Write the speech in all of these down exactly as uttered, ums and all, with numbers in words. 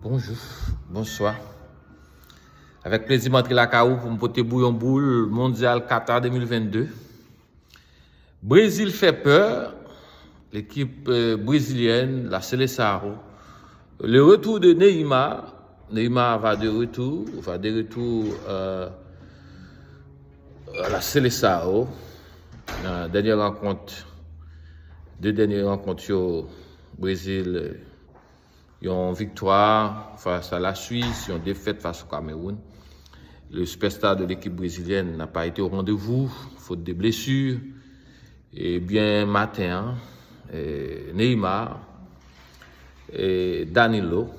Bonjou, bonswa. Avèk plezi m antre lakay ou pou m pote pou yon boul mondyal Qatar de mil vennde. Brezil fè pè, lekip eh, brezilyèn, la Seleção. Le retour de Neymar. Neymar va de retour, va de retour euh, à la Seleção. Euh, dènyè rankont, de dènyè rankont yo, Brezil, yon viktwa fas a la Swis, yon defèt fas o Kamewoun. Le superstar de l'équipe brésilienne n'a pas été au rendez-vous, faute de blessure. Ebyen, maten an, eh, Neymar, eh, Danilo,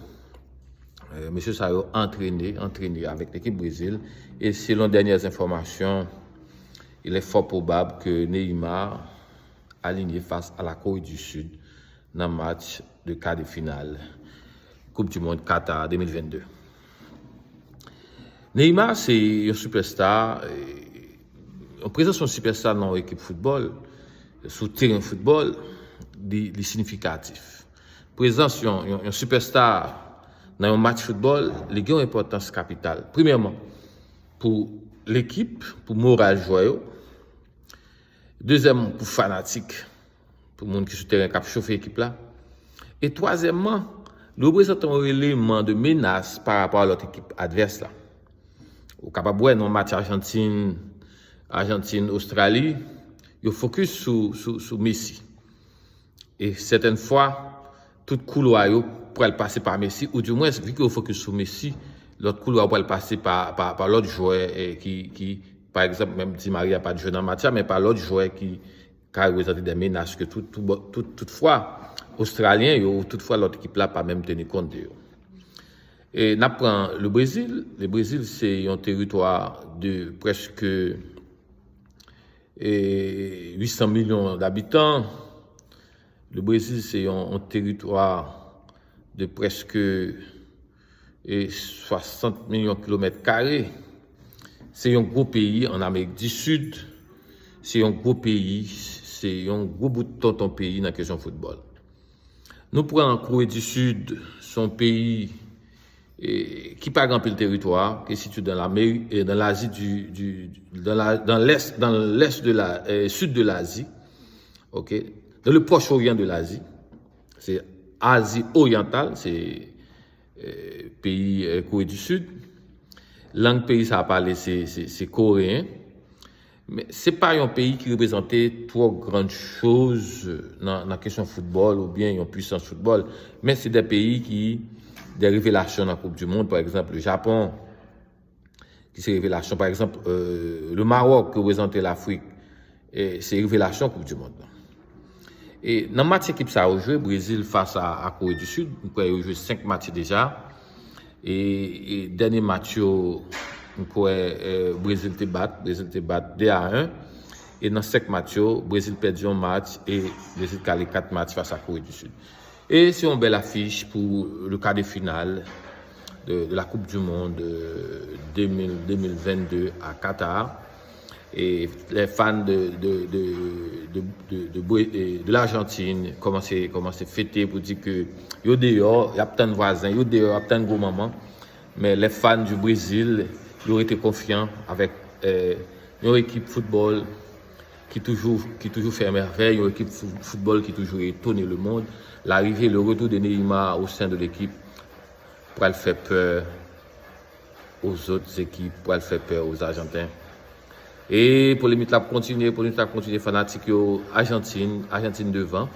eh, mesye sa yo antrene, antrene avèk lekip Brezil. E selon dènyè enfòmasyon, il est fort probable que Neymar aligné face à la Corée du Sud nan match de quart de finale Coupe du Monde Qatar de mil vennde. Neymar se yon superstar, eh, yon prezans yon superstar nan yon ekip foutbòl, sou teren foutbòl, li, li siyifikatif. Prezans yon, yon, yon superstar nan yon match foutbòl, li gen yon enpòtans kapital. Premyèman, pou lekip, pou moral jwè yo. Dezyèm, pou fanatik, pou moun ki sou teren k ap chofe ekip la. E twazyèmman, li reprezante yon eleman de menas pa rapò a lòt ekip advès la. Ou kapab wè nan match Ajantin, Ajantin, Ostrali, yo fokis sou, sou, sou Messi. E sètèn fwa, tout koulwa yo pral pase pa Messi, oudimwens, vi ke yo fokis sou Messi, lòt koulwa yo pral pase pa, pa, pa lòt jwè eh, ki, ki, pa egzanp, menm Di Maria pa t jwe nan match la, men pa lòt jwè ki ka reprezante de menas ke tout, tout, tout, tout fwa, Ostralyen yo, tout fwa lòt ekip la pa menm teni kont de yo. E n ap pran le Brezil. Le Brezil se yon teritwa de prèske eh, uit san milyon d'abitan. Le Brezil se yon, yon teritwa de prèske eh, swasant milyon kilomèt kare. Se yon gwo peyi an Amerik di Sid. Se yon gwo peyi, se yon gwo bout tonton peyi nan kesyon foutbòl. Nou pran Kore di Sid, se yon peyi eh, ki pa gen anpil teritwa, ki sitiye dans l'Amérique, eh, dans l'Asie du, du dans la, dans l'est, dans l'est de la, eh, sud de l'Asie, ok, dans le Proche-Orient de l'Asie, se Azi Oryantal, se eh, peyi eh, Kore di Sid. Lang peyi sa a pale se, se, se koreyen. Men se pa yon peyi ki reprezante twò grann choz nan, nan kesyon foutbòl oubyen yon pwisans foutbòl. Men se de peyi ki, de revelasyon nan Koup di Mond, pa egzanp, le Japon, ki se revelasyon, pa egzanp, eh, le Maroc ki reprezante Lafrik, eh, se revelasyon Koup di Mond lan. E nan match ekip sa yo jwe, Brezil fas a, a Kore di Sid, m kwè yo jwe senk match deja. E, e dènye match yo, m kwè eh, Brezil te bat, Brezil te bat de a en. E nan senk match yo, Brezil pèdi yon match e Brezil kale kat match fas a Kore di Sid. E se yon bèl afich pou le quart de finale de, de la Coupe du Monde eh, de mil, de mil vennde a Qatar. E les fans de, de, de, de, de, de, Bra- eh, de l'Argentine kòmanse, kòmanse fete pou di ke yo deyò, y ap tann vwazen, yo deyò, y ap tann gwo manman. Men les fans du Brésil, yo rete konfyan avèk eh, yon ekip foutbòl ki toujou, ki toujou fè mèvèy, yon ekip fou- foutbòl ki toujou etone le monde. L'arrivée, le retour de Neymar au sein de l'équipe pral fè pè aux autres équipes, pral fè pè aux Argentins. E polemik la ap kontinye, polemik la ap kontinye, fanatik yo, Ajantin, Ajantin devan.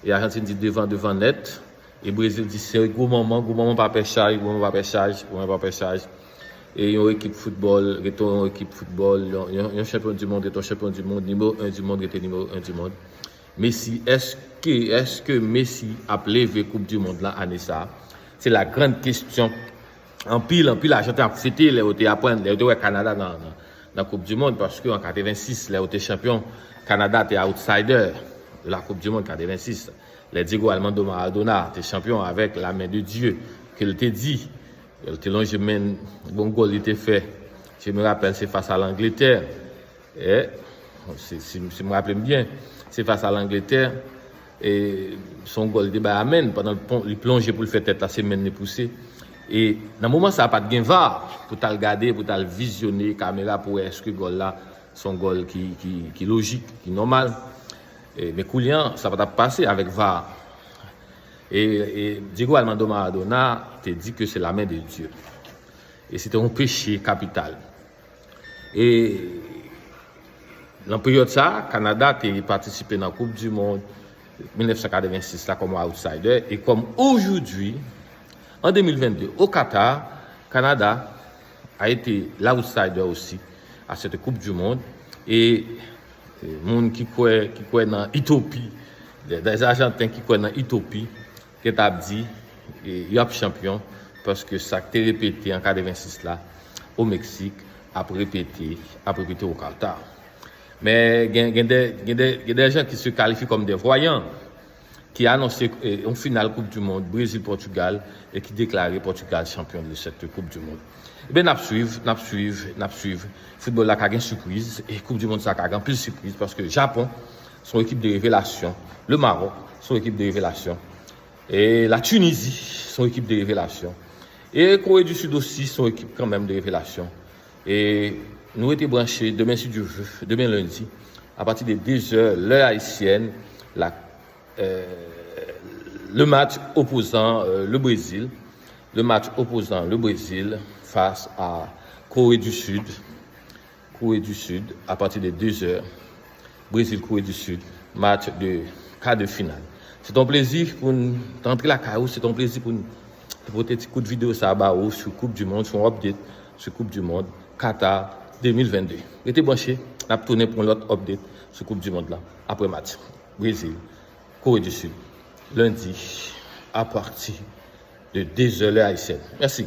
E Ajantin di devan, devan nèt. E Brezil di se gwo manman, gwo manman pa pè chaj, gwo manman pa pè chaj, gwo manman pa pè chaj. E yon ekip foutbòl, rete yon ekip foutbòl, yon, yon, yon chanpyon di mond, rete yon chanpyon di mond, nimewo en di mond, rete nimewo en di mond. Messi, èske, èske Messi ap leve Koup di Mond lan ane sa a? Se la grande question. Anpil, anpil Ajanten ap fete lè yo te aprann, lè yo te wè Kanada nan, nan, nan Koup di Mond, paske an katrevensis, lè yo te chanpyon, Kanada te outsider de la Coupe du Monde katrevensis. Lè Diego Armando Maradona te chanpyon avèk la main de Dieu, ke l te di, l te lonje men, bon gòl li te fè. Je me rappelle, se fas a Langletè. Eh, si, si, si m raple m byen, se fas a Langletè. E se yon gòl li te bay a men pandan li plonje pou l fè tèt la, se men li pouse. E nan moman sa a, pa t gen var pou t al gade, pou t al vizyone kamera pou wè èske gòl la se yon gòl ki, ki, ki lojik, ki nòmal. E, men koulye a, sa pa t ap pase avèk var. E, e Diego Armando Maradona te di ke se la men de Dye. E se te yon peche kapital. E nan peryòd sa a, Kanada te patisipe nan Koup di Mond mil nèf san katrevensis la kòm outsider. E kòm aujourd'hui, en deux mille vingt-deux, au Qatar, Canada a été l'outsider aussi à cette Coupe du Monde. E, e moun ki kwè, ki kwè nan itopi, des Argentins ki kwè nan itopi, ki t ap di, e, y ap chanpyon, paske sa k te repete an katrevensis la, o Meksik, ap repete, ap repete o Qatar. Men gen, gen de, gen de, gen de jan ki se kalifye kòm de vwayan, ki anonse, e, yon final Koup di Mond Brezil-Pòtigal e ki deklare Pòtigal chanpyon de cette Coupe du Monde. Ebyen, n ap swiv, n ap swiv, n ap swiv. Foutbòl la ka gen sipriz, e Koup di Mond sa ka gen anpil sipriz, paske Japon se yon ekip de revelasyon, le Maroc se yon ekip de revelasyon, e la Tunisie se yon ekip de revelasyon, e Kore di Sid osi se yon ekip kanmenm de revelasyon. E nou rete branche demen, si Dye vle, demen lendi, apati de de zè, lè ayisyèn, la, euh, le match opposant, euh, le Brésil, le match opposant le Brésil face à Corée du Sud. Corée du Sud, à partir de deux heures, Brésil, Corée du Sud, match de quart de finale. Se t yon plezi pou n t antre lakay ou, se t yon plezi pou n te pote ti kout videyo sa a ba ou sou Koup di Mond, sou yon update sou Koup di Mond Qatar de mil vennde. Rete branche, n ap tounen pou yon lòt update sou Koup di Mond la, apre match Brésil, Corée du Sud, lendi, apati de de zè lè ayisyèn. Mèsi.